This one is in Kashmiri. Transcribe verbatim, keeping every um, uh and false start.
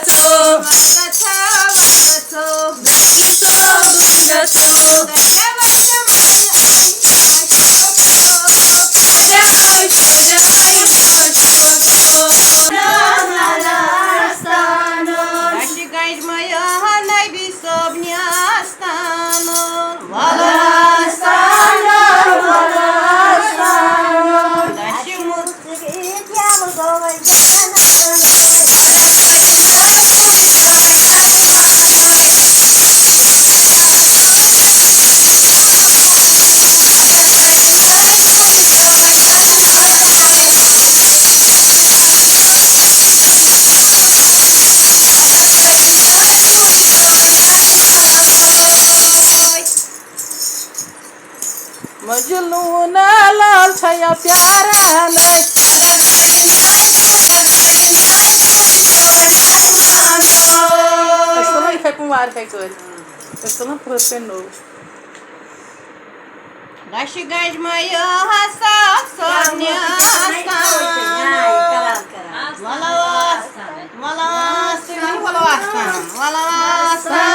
گژھو، وۄنۍ گژھو، وۄنۍ گژھو، بٔچی صٲبُن گژھو۔ تۄہہِ کیٛاہ وَنہِ تِم؟ دَشہِ گنٛج مَیو نبی صٲب نیاستانو۔ وَلہٕ آستانو، وَلہٕ آستانو۔ دَشہِ مجنون لال چھا پیاران۔ أسۍ تُلو یِتھَے کٔنۍ واریاہَے کٲلۍ۔ أسۍ تُلو پرٛژھ کٔنۍ نوٚو۔ دَشہِ گنٛج مَیو ہسا صٲب نیاستان۔ وَلہٕ آستان، وَلہٕ آستان، وَلہٕ آستان، وَلہٕ آستان۔